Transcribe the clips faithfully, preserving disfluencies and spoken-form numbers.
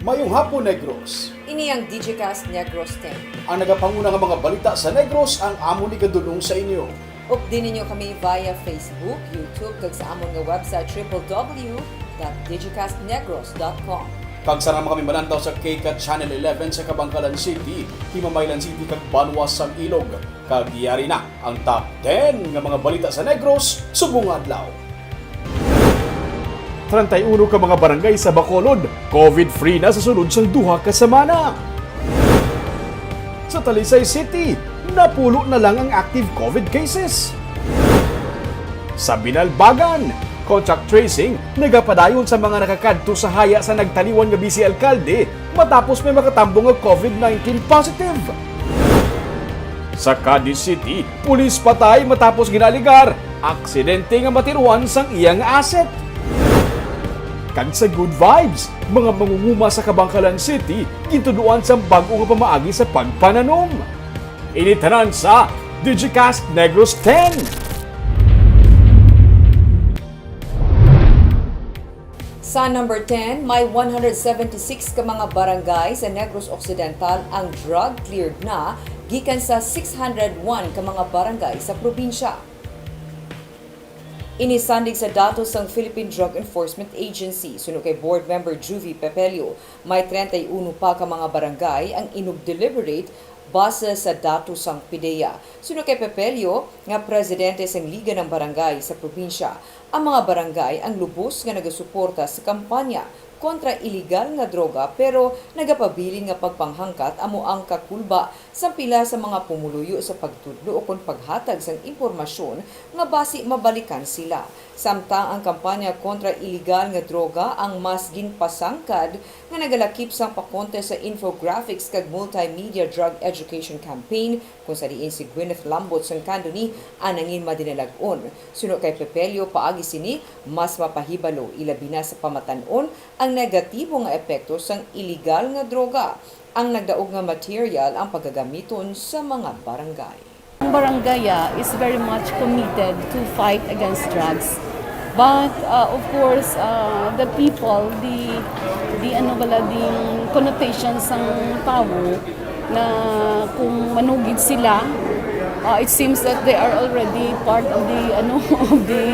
Mayong hapon, Negros. Ini ang Digicast Negros ten. Ang nagapanguna nga mga balita sa Negros ang amon igadul-ong sa inyo. Updi ninyo kami via Facebook, YouTube, kag sa amon nga website, triple W dot digicast negros dot com. Kag sarang man kami malantaw sa K cat Channel eleven sa Kabankalan City, Himamaylan City, kag Banwa sang Ilog. Kag yari na ang top ten nga mga balita sa Negros subong nga adlaw. Treinta y uno ka mga barangay sa Bacolod, COVID-free na sa sulod sang duha ka semana. Sa Talisay City, napulo na lang ang active COVID cases. Sa Binalbagan, contact tracing nagapadayon sa mga nakakadto sa haya sa nagtaliwan nga vice alkalde matapos may makatambo nga COVID nineteen positive. Sa Cadiz City, pulis patay matapos ginaaligar aksidente nga matiruhan sang iyang asset. Kag sa Good Vibes, mga mangunguma sa Kabankalan City gintuduan sang bag-o nga pamaagi sa pagpananom. Ini tanan sa Digicast Negros ten. Sa number ten, may one hundred seventy-six ka mga barangay sa Negros Occidental ang drug cleared na gikan sa six hundred one ka mga barangay sa probinsya. Ini sandig sa datos sang Philippine Drug Enforcement Agency. Suno kay Board Member Juvie Pepelio, may treinta y uno pa ka mga barangay ang inug-deliberate base sa datos sang PDEA. Suno kay Pepelio, nga presidente sang Liga ng Barangay sa probinsya, ang mga barangay ang lubos nga nagasuporta sa kampanya kontra iligal nga droga, pero nagapabilin nga pagpanghangkat amo ang kakulba sang pila sa mga pumuluyo sa pagtudlo ukon paghatag sang impormasyon nga basi mabalikan sila. Samtang ang kampanya kontra iligal nga droga ang mas ginpasangkad nga nagalakip sang pakonte sa infographics kag multimedia drug education campaign, kung sa diin si Gwyneth Lambot sang Candoni ang nangin madinalag-on. Suno kay Pepelio, paagi sini, mas mapahibalo, ilabi na sa pamatan-on, ang negatibo nga epekto sang iligal nga droga. Ang nagdaog nga material ang pagagamiton sa mga barangay. Ang barangay, ah, is very much committed to fight against drugs. But, uh, of course, uh, the people, the, the ano bala, the connotation sang tawo na kung manugid sila, uh, it seems that they are already part of the, ano, of the,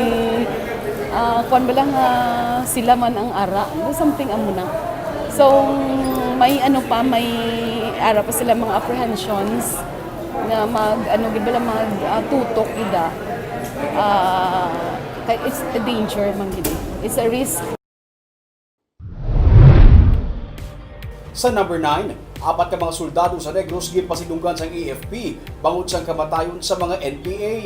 uh, kwan bala nga sila man ang ara, something amo na. So, may ano pa, may ara pa sila mga apprehensions nga mag, ano, gid bala, mag, ah, tutok gid, ah. Ah, kay it's a danger man gid. It's a risk. Sa number nine, apat ka mga soldado sa Negros ginpasidunggan sang A F P bangod sang kamatayon sa mga N P A.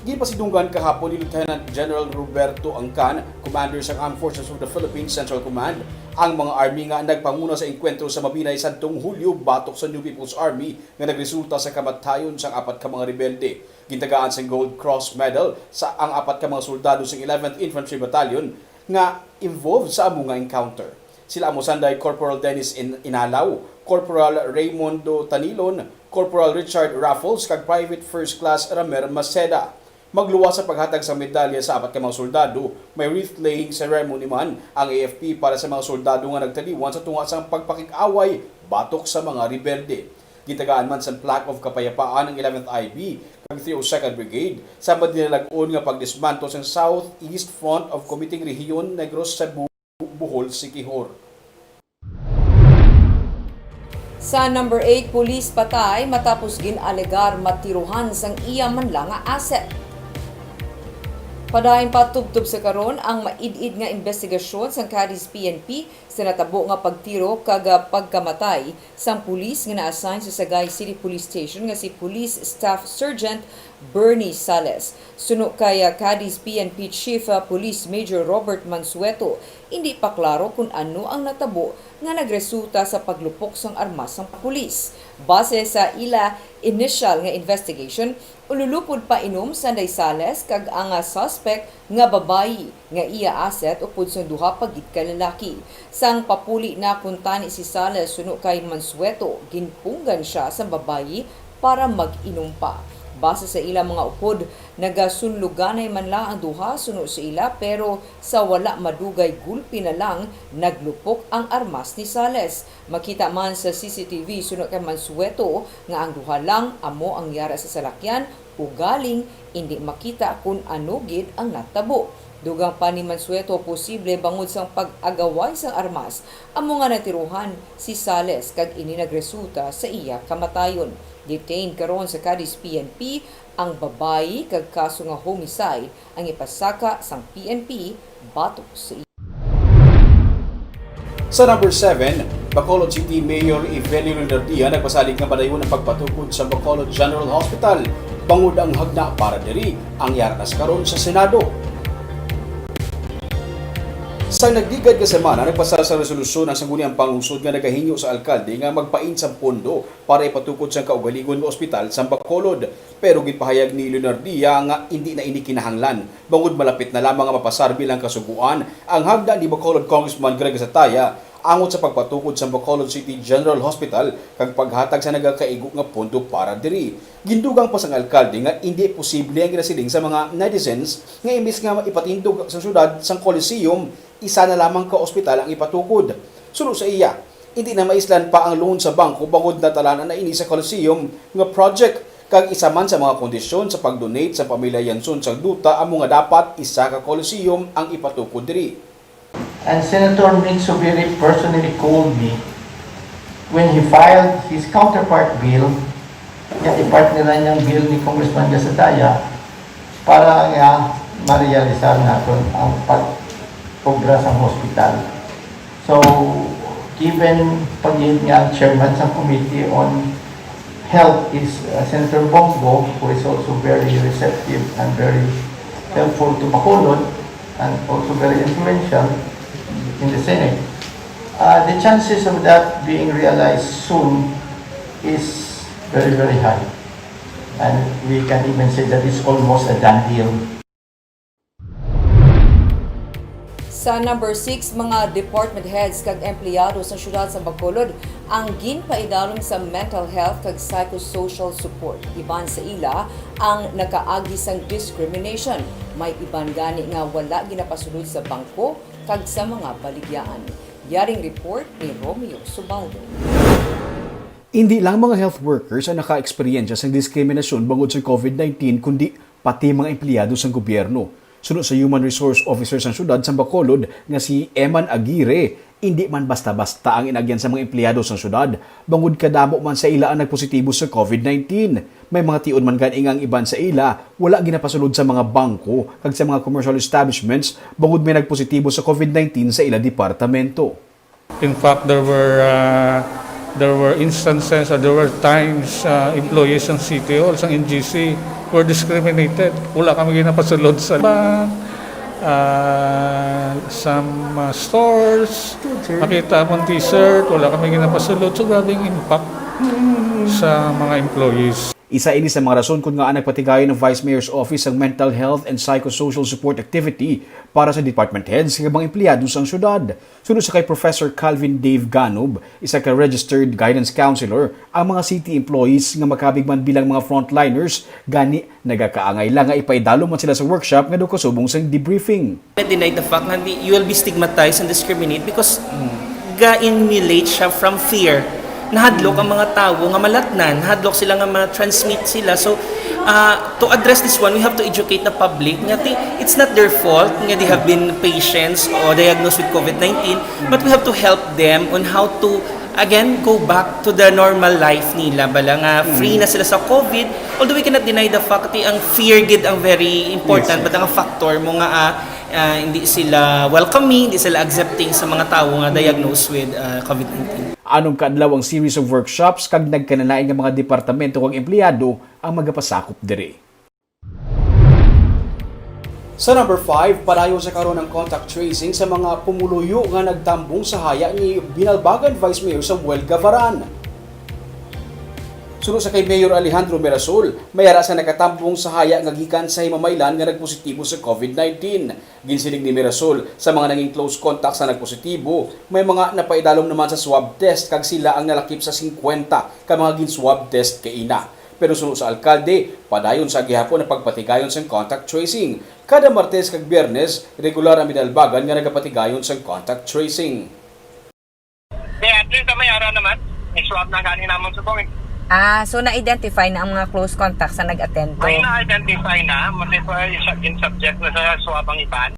Ginpasidunggan kahapon ni Lieutenant General Roberto Angkan, Commander sang Armed Forces of the Philippines Central Command, ang mga army nga nagpanguna sa engkwentro sa Mabinay sadtong Hulyo batok sa New People's Army nga nagresulta sa kamatayon sang apat ka mga rebelde. Gintagaan sang Gold Cross Medal sa ang apat ka mga soldado sang eleventh Infantry Battalion nga involved sa amo nga encounter. Sila amo sanday Corporal Dennis In-, Inalaw, Corporal Raymundo Tanilon, Corporal Richard Raffles, kag Private First Class Ramer Maceda. Magluwas sa paghatag sang medalya sa apat ka mga soldado, may wreath-laying ceremony man ang A F P para sa mga soldado nga nagtaliwan sa tunga sang pagpakig-away batok sa mga rebelde. Gitagaan man sang plaque of kapayapaan ang eleventh I B kag three oh second Brigade sa madinalag-on nga pagdismanto sang Southeast Front of Committee Rehiyon Negros, Cebu, Bohol, Siquijor. Sa number eight, pulis patay matapos gin-alegar matiruhan sang iya man lang nga asset. Padayon pa, tubtob sa karon ang maid-id nga imbestigasyon sang Cadiz P N P sa natabo nga pagtiro kag, ah, pagkamatay sang pulis nga na-assign sa Sagay City Police Station nga si Police Staff Sergeant Bernie Sales. Suno kay, ah, Cadiz P N P Chief, ah, Police Major Robert Mansueto, indi pa klaro kon ano ang natabo nga nagresulta sa paglupok sang armas sang pulis. Base sa ila initial nga investigation, ululupod pa inom sanday Sales kag ang, ah, suspect nga babayi nga iya asset upod sang duha pa gid ka lalaki. Sang papuli na kuntani si Sales suno kay Mansueto, ginpunggan sia sang babayi para mag-inom pa. Base sa ila mga upod, nagasunluganay man lang ang duha suno sa ila, pero sa wala madugay gulpi na lang naglupok ang armas ni Sales. Makita man sa C C T V suno kay Mansueto nga ang duha lang amo ang yara sa salakyan, ugaling indi makita kon ano gid ang natabo. Dugang pa ni Mansueto, posible bangod sang pag-agaway sang armas amo nga natirohan si Sales kag ini nagresulta sa iya kamatayon. Detained karon sa Cadiz P N P ang babayi kag kaso nga homicide ang ipasaka sang P N P batok sa iya. Sa number seven, Bacolod City Mayor Evelio Leonardia nagpasalig nga padayon ang pagpatukod sa Bacolod General Hospital bangod ang hagna para diri ang yara na sa karon sa Senado. Sa nagligad nga semana, nagpasar sa resolusyon ang Sangguniang Panglungsod nga nagahingyo sa alkalde nga magpain sang pondo para ipatukod sang kaugalingon nga ospital sa Bacolod. Pero ginpahayag ni Leonardia nga indi na ini kinahanglan, bangod malapit na lamang nga mapasar bilang kasugoan ang hagna ni Bacolod Congressman Greg Sataya angot sa pagpatukod sa Bacolod City General Hospital kag paghatag sa nagakaigo nga pondo para diri. Gindugang pa sang alkalde nga indi posible ang ginasiling sa mga netizens nga imbis nga ipatindog sa syudad sang Coliseum, isa na lamang ka ospital ang ipatukod. Suno sa iya, indi na maislan pa ang loan sa bangko bangod natalan-an na ini sa Coliseum nga project, kag isa man sa mga kondisyon sa pag-donate sa pamilya Yanson sang duta amo nga dapat isa ka Coliseum ang ipatukod diri. And Senator Mitch Zubiri personally called me when he filed his counterpart bill, nga i-partneran niyang bill ni Congressman Gasataya, para nga ma-realisar naton ang pag-obra sang hospital. So, given pagid nga ang chairman sang Committee on Health is, uh, Senator Bong Go, who is also very receptive and very helpful to Bacolod and also very influential in the Senate, uh, the chances of that being realized soon is very, very high. And we can even say that it's almost a done deal. Sa number six, mga department heads kag empleyado sa siyudad sa Bacolod ang ginpaidalom sa mental health kag psychosocial support. Iban sa ila ang nakaagi sang discrimination. May iban gani nga wala ginapasulod sa bangko kag sa mga baligyaan. Yaring report ni Romeo Subaldo. Indi lang mga health workers ang naka-eksperyensya sang diskriminasyon bangod sa covid nineteen, kundi pati mga empleyado sang gobyerno. Suno sa Human Resource Officer sang siyudad sang Bacolod nga si Eman Aguirre, indi man basta-basta ang inagyan sa mga empleyado sang siyudad, bangod kadamo man sa ila ang nagpositibo sa covid nineteen. May mga tion man gani nga ang iban sa ila wala ginapasulod sa mga bangko kag sa mga commercial establishments bangod may nagpositibo sa covid nineteen sa ila departamento. In fact, there were, uh, there were instances or there were times, uh, employees ng City Hall, ng N G C, were discriminated. Wala kami ginapasulod sa bank, uh, some, uh, stores. Makita mo ang t-shirt, wala kami ginapasulod. So, grabe yung impact sa mga employees. Isa ini sa mga rason kon ngaa nagpatigayon ang Vice Mayor's Office sang mental health and psychosocial support activity para sa department heads kag mga empleyado sang syudad. Suno sa kay Professor Calvin Dave Ganob, isa ka registered guidance counselor, ang mga city employees nga makabig man bilang mga frontliners, gani nagakaangay lang nga ipaidalom man sila sa workshop nga daw kasubong sang debriefing. Deny the fact nga di, you will be stigmatized and discriminate because ga-emulate siya from fear. Nahadlok ang mga tawo nga malatnan, nahadlok sila nga ma-transmit sila. So, ah, to address this one, we have to educate the public nga ti-, it's not their fault nga they have been patients or diagnosed with covid nineteen, but we have to help them on how to, again, go back to the normal life nila. Bala nga free na sila sa covid, although we cannot deny the fact ti ang fear gid ang very important, but ang factor mo nga, ah, ah, hindi sila welcoming, hindi sila accepting sa mga tawo nga diagnosed with, ah, covid nineteen. Anom ka adlaw ang series of workshops kag nagkanalain nga mga departamento kag empleyado ang magapasakop diri. Sa number five, padayon sa karon ang contact tracing sa mga pumuluyo nga nagtambong sa haya ni binalbagan Vice Mayor Samuel Gavaran. Suno sa kay Mayor Alejandro Mirasol, may ara sa nakatambong sa haya nga gikan sa Himamaylan nga nagpositibo sa covid nineteen. Ginsiling ni Mirasol, sa mga nangin close contact sa nagpositibo, may mga napaidalom naman sa swab test kag sila ang nalakip sa singkwenta ka mga gin-swab test kaina. Pero suno sa alkalde, padayon sa gihapon ang pagpatigayon sang contact tracing. Kada Martes kag Biyernes, regular ang Binalbagan nga nagapatigayon sang contact tracing. Kaya at least may ara naman, i-swab na gani namon subong eh. Ah, so na-identify na ang mga close contacts na nag-attend to? Ay, na-identify na, mati pa isa din subject na sa swab ang iban.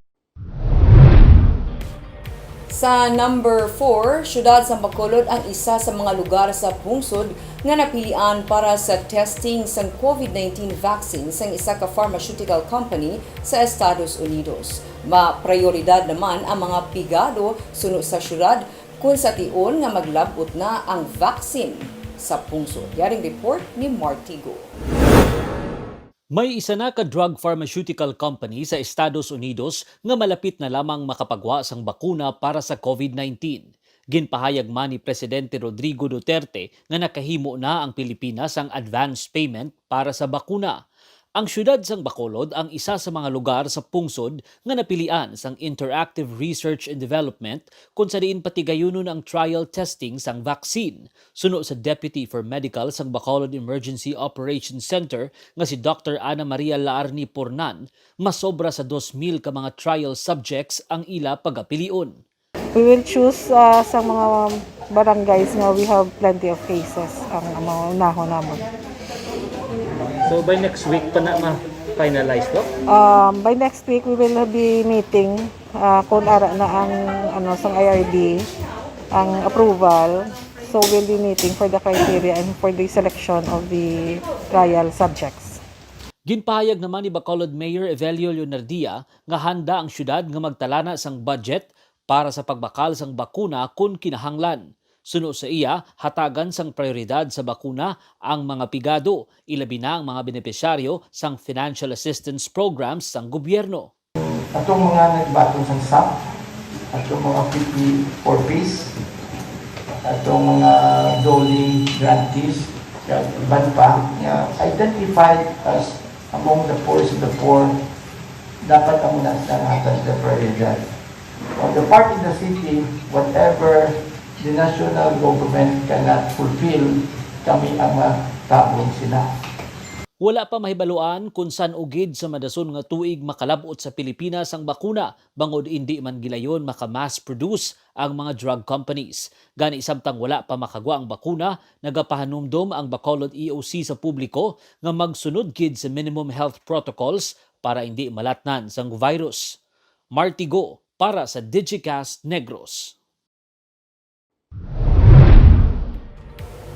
Sa number four, siyudad sang Bacolod ang isa sa mga lugar sa pungsod nga napilian para sa testing sang COVID nineteen vaccine sang isa ka pharmaceutical company sa Estados Unidos. Maprioridad naman ang mga pigado suno sa siyudad kon sa tion nga maglab-ot na ang vaccine sa pungsod. Yaring report ni Martigo. May isa na ka drug pharmaceutical company sa Estados Unidos nga malapit na lamang makapagwa sang bakuna para sa COVID nineteen. Ginpahayag man ni Presidente Rodrigo Duterte nga nakahimo na ang Pilipinas sang advance payment para sa bakuna. Ang siyudad sang Bacolod ang isa sa mga lugar sa pungsod nga napilian sang Interactive Research and Development kon sa diin patigayunon ang trial testing sang vaccine. Suno sa Deputy for Medical sang Bacolod Emergency Operations Center nga si Doctor Ana Maria Laarni Pornan, masobra sa dos mil ka mga trial subjects ang ila pagapilion. We will choose uh, sa mga barangays nga we have plenty of cases ang mga unahon namon. So by next week pa na ma-finalize to? Um, by next week, we will be meeting uh, kung ara na ang ano sang I R B ang approval. So we'll be meeting for the criteria and for the selection of the trial subjects. Ginpahayag naman ni Bacolod Mayor Evelio Leonardia nga handa ang siyudad nga magtalana sang budget para sa pagbakal sang bakuna kon kinahanglan. Suno sa iya, hatagan sang prioridad sa bakuna ang mga pigado, ilabi na ang mga benepisyaryo sang financial assistance programs sang gobyerno. Atong mga nagbaton sang sap, atong mga P P four Ps, atong mga DOLE grantees, kag iban pa nga identified as among the poorest of the poor, dapat amo na sila nga hatag sa prioridad. On the part of the city, whatever the national government cannot fulfill, kami ang matabon sila. Wala pa mahibaluan kon san-o gid sa madason nga tuig makalab-ot sa Pilipinas ang bakuna, bangod indi man gilayon maka-mass produce ang mga drug companies. Gani, samtang wala pa makagwa ang bakuna, nagapahanumdom ang Bacolod E O C sa publiko nga magsunod gid sa minimum health protocols para indi malatnan sang virus. Martigo para sa Digicast Negros.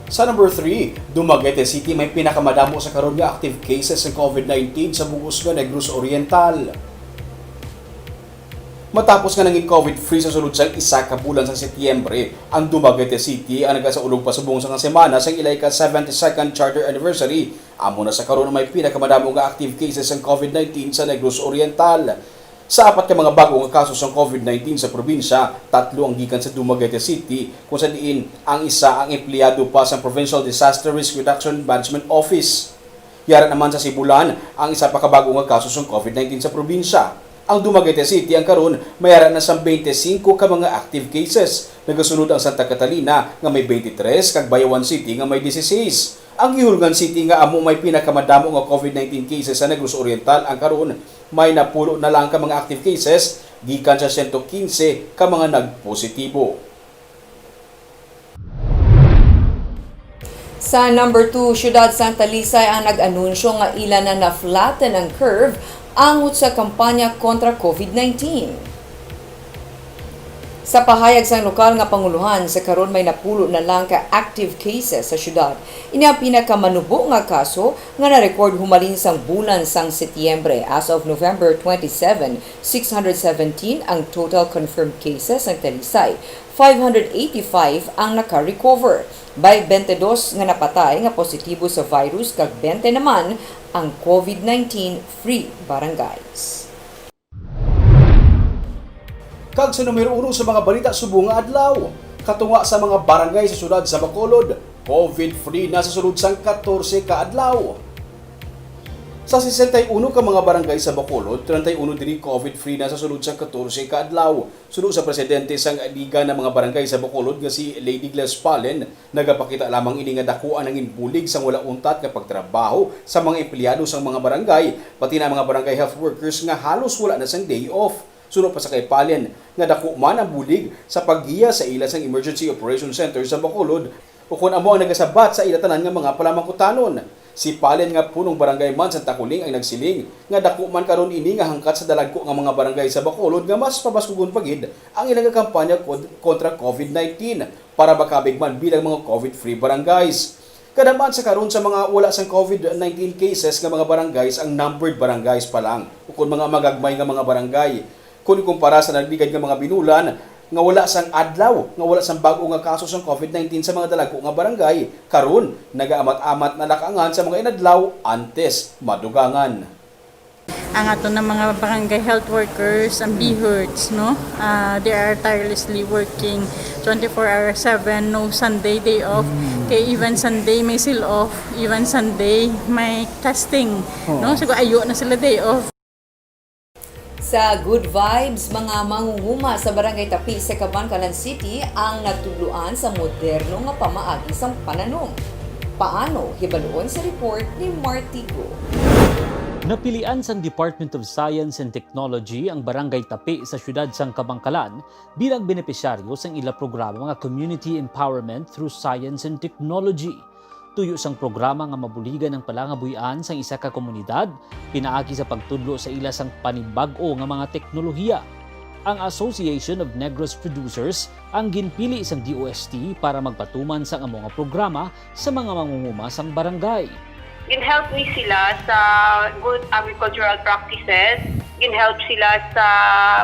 Sa number three, Dumaguete City may pinakamadamo sa karon nga active cases sang COVID nineteen sa bug-os nga Negros Oriental. Matapos nga nangin COVID-free sa sulod sang isa ka bulan sa Setyembre, ang Dumaguete City ang nagasaulog pa subong sa nga semana sang ila ika seventy-second charter anniversary, amo na sa karon ang may pinakamadamo nga active cases sang COVID nineteen sa Negros Oriental. Sa apat ka mga bag-o nga kaso sang COVID nineteen sa probinsya, tatlo ang gikan sa Dumaguete City, kung sa diin ang isa ang empleyado pa sang Provincial Disaster Risk Reduction Management Office. Yara naman sa Sibulan ang isa pa ka bag-o nga kaso sang COVID nineteen sa probinsya. Ang Dumaguete City ang karon may ara na sang twenty-five ka mga active cases. Nagasunod ang Santa Catalina nga may twenty-three kag Bayawan City nga may dieciséis. Ang Guihulngan City nga amo may pinakamadamo nga COVID nineteen cases sa Negros Oriental ang karon may napulo na lang ka mga active cases gikan sa siyento kinse ka mga nagpositibo. Sa number two, siyudad sang Talisay ang nag-anunsyo nga ila na na-flatten ang curve angot sa kampanya kontra COVID nineteen. Sa pahayag sang lokal nga pangulohan, sa karon may napulo na lang ka active cases sa siyudad. Ini ang pinakamanubo nga kaso nga na-record humalin sang bulan sang Setyembre. As of November twenty-seven, six hundred seventeen ang total confirmed cases sang Talisay. Five hundred eighty-five ang naka-recover. May twenty-dos nga napatay nga positibo sa virus kag twenty naman ang COVID nineteen free barangays. Kag sa numero uno sa mga balita subong nga adlaw, katunga sa mga barangay sa siyudad sa Bacolod, COVID-free na sa sulod sang katorse ka adlaw. Sa sesenta y uno ka mga barangay sa Bacolod, treinta y uno diri COVID-free na sa sulod sa katorse ka adlaw. Suno sa presidente sang Liga ng mga Barangay sa Bacolod nga si Lady Gladys Palen, nagapakita lamang ini nga dako ang nangin bulig sang wala untat nga pagtrabaho sa mga empleyado sang mga barangay, pati na ang mga barangay health workers nga halos wala na sang day off. Suno pa sa kay Palen, nga dako man ang bulig sa paggiya sa ila sang Emergency Operation Center sa Bacolod, ukon amo ang nagasabat sa ila tanan nga mga palamangkutanon. Si Palen, nga punong barangay man sa Taculing, ang nagsiling nga dako man karon ini nga hangkat sa dalagko nga mga barangay sa Bacolod nga mas pabaskugon pa gid ang ilang kampanya kod-, kontra COVID nineteen para makabig man bilang mga COVID-free barangays. Kadam-an sa karon sa mga wala sang COVID nineteen cases nga mga barangays ang numbered barangays pa lang ukon mga magagmay nga mga barangay. Kon ikumpara sa nagligad nga mga binulan nga wala sang adlaw nga wala sang bag-o nga kaso sang COVID nineteen sa mga dalagko nga barangay, karon nagaamat-amat na lang ang angan sa mga inadlaw antes madugangan. Ang ato na mga barangay health workers, ang BHERTs, no? Ah, they are tirelessly working twenty-four hours seven, no Sunday day off. Kay even Sunday may seal off, even Sunday may testing, no? Siguro ayo na sila day off. Sa Good Vibes, mga mangunguma sa Barangay Tapi sa Kabankalan City ang natudloan sa moderno nga pamaagi sang pananom. Paano? Hibaluon sa report ni Marty Go. Napilian sang Department of Science and Technology ang Barangay Tapi sa siyudad sang Kabankalan bilang benepisyaryo sang ila programa nga Community Empowerment through Science and Technology. Tuyo sang programa nga mabuligan ang palangabuy-an sang isa ka komunidad pinaagi sa pagtudlo sa ila sang panibag-o nga mga teknolohiya. Ang Association of Negros Producers ang ginpili sang D O S T para magpatuman sang amo nga programa sa mga mangunguma sang barangay. Gin-help ni sila sa good agricultural practices, gin-help sila sa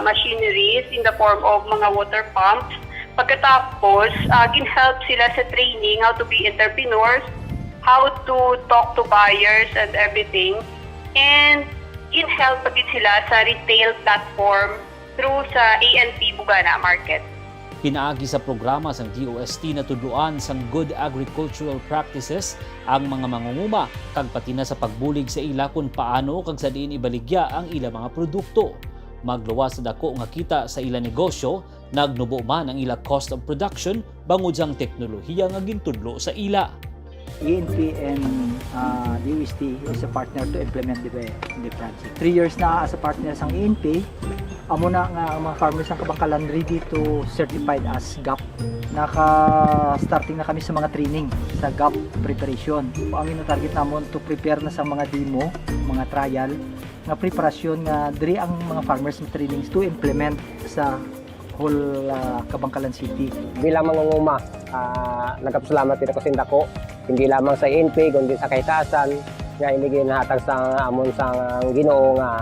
machineries in the form of mga water pumps. Pagkatapos, ah, gin-help sila sa training, how to be entrepreneurs, how to talk to buyers and everything. And gin-help pa gid sila sa retail platform through sa A N P Bugana Market. Pinaagi sa programa sang D O S T, natudloan sang good agricultural practices ang mga mangunguma, kag pati na sa pagbulig sa ila kon paano kag sa diin ibaligya ang ila mga produkto. Magluwas sa dako nga kita sa ila negosyo, nagnubo man ang ila cost of production bangod sang teknolohiya nga gintudlo sa ila. A N P and, ah, D O S T is a partner to implement the, the project. Three years na as a partner sang A N P. Amo na nga ang mga farmers sang Kabankalan ready to certified as GAP. Naka-starting na kami sa mga training sa GAP preparation. Ang ino-target namon to prepare na sa mga demo, mga trial, nga preparasyon nga diri ang mga farmers ma-trainings to implement sa whole, ah, Kabankalan City. Bilang mangunguma, ah, nagapasalamat kita ko sindako, hindi lamang sa A N P, kundi sa kahitasan nga ini ginhatag sa amon sa Ginoo nga,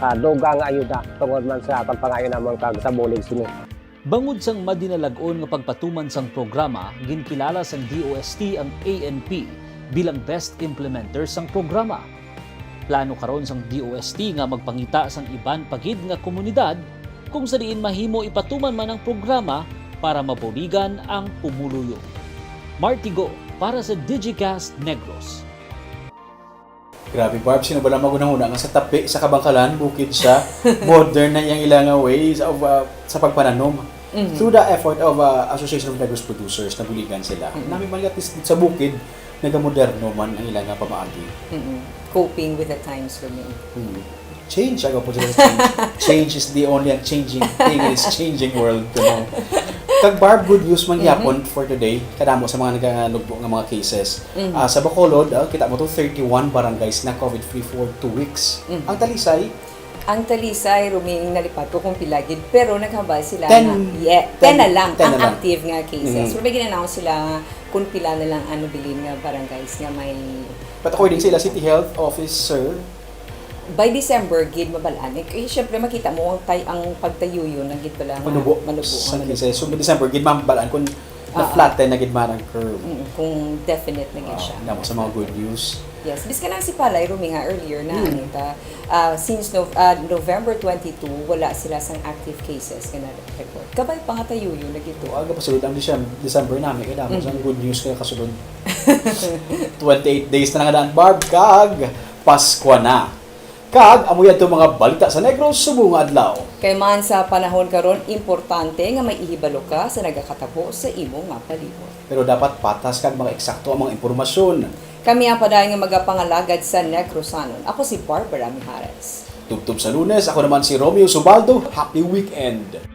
ah, dugang nga ayuda tungod man sa pagpangayo namon kag sa bulig sini. Bangod sang madinalag-on nga pagpatuman sang programa, ginkilala sang D O S T ang A N P bilang best implementer sang programa. Plano karon sang D O S T nga magpangita sang iban pa gid nga komunidad kung sa diin mahimo ipatuman man ang programa para mabuligan ang pumuluyo. Martigo para sa Digicast Negros. Grabe, Barb, sino ba lang magunahuna nga sa Tapi sa Kabankalan, bukid siya, modern na iyang ila nga ways of, uh, sa pagpananom. Mhm. Through the effort of, uh, Association of Negros Producers, nabuligan sila. Mhm. Nami man at least sa bukid, nagamoderno man ang ila nga pamaagi. Mm-mm. Coping with the times for me. Hmm. Change, aga po sila sa change. Change is the only unchanging thing in this changing world, you know. Kag Barb, good news man Mm-hmm. gyapon for today. Kadamo sa mga naganugbo nga mga cases. Mm-hmm. Ah, sa Bacolod, ah, kita mo to, thirty-one barangays na COVID-free for two weeks. Mm-hmm. Ang Talisay, Ang Talisay, Ruming, nalipad ko kung pila gid, pero naghambal sila Ten, nga, yeah, ten, ten na lang ten na ang lang. active nga cases. Mm. Pero may gin-announce sila kung pila na lang ang nabilin nga barangays nga may But according sa ila City Health Officer, by December gid mabal-an. Eh, kay syempre makita mo ang tay-, ang pagtayuyon na gid pala nga manubo manubo ang sa manubo. cases. So, by December gid mabal-an kung Ah, ah. na-flatten na gid man ang curve. Mm, kung definite na gid Wow, siya. Damo sa mga good news. Yes, bis ka lang si Palay Rumi nga earlier na, Mm. ano ta, ah, since Nov-, ah, November twenty-two, wala sila sang active cases nga na-report. Kabay pa nga tayuyo na gid to. Aga pa sulod ang Decem-, December na, may kadamo Mm. sang good news kaya kasulod. Twenty-eight days na nga daan, Barb, kag Paskwa na. Kag amo yadto mga balita sa Negros subong nga adlaw. Kay man sa panahon karon, importante nga may ihibalo ka sa nagakatabo sa imo nga palibot. Pero dapat patas kag mga eksakto ang mga impormasyon. Kami ang padayon nga magapangalagad sa Negrosanon. Ako si Barbara Mijares. Tubtob sa Lunes, ako naman si Romeo Subaldo. Happy weekend!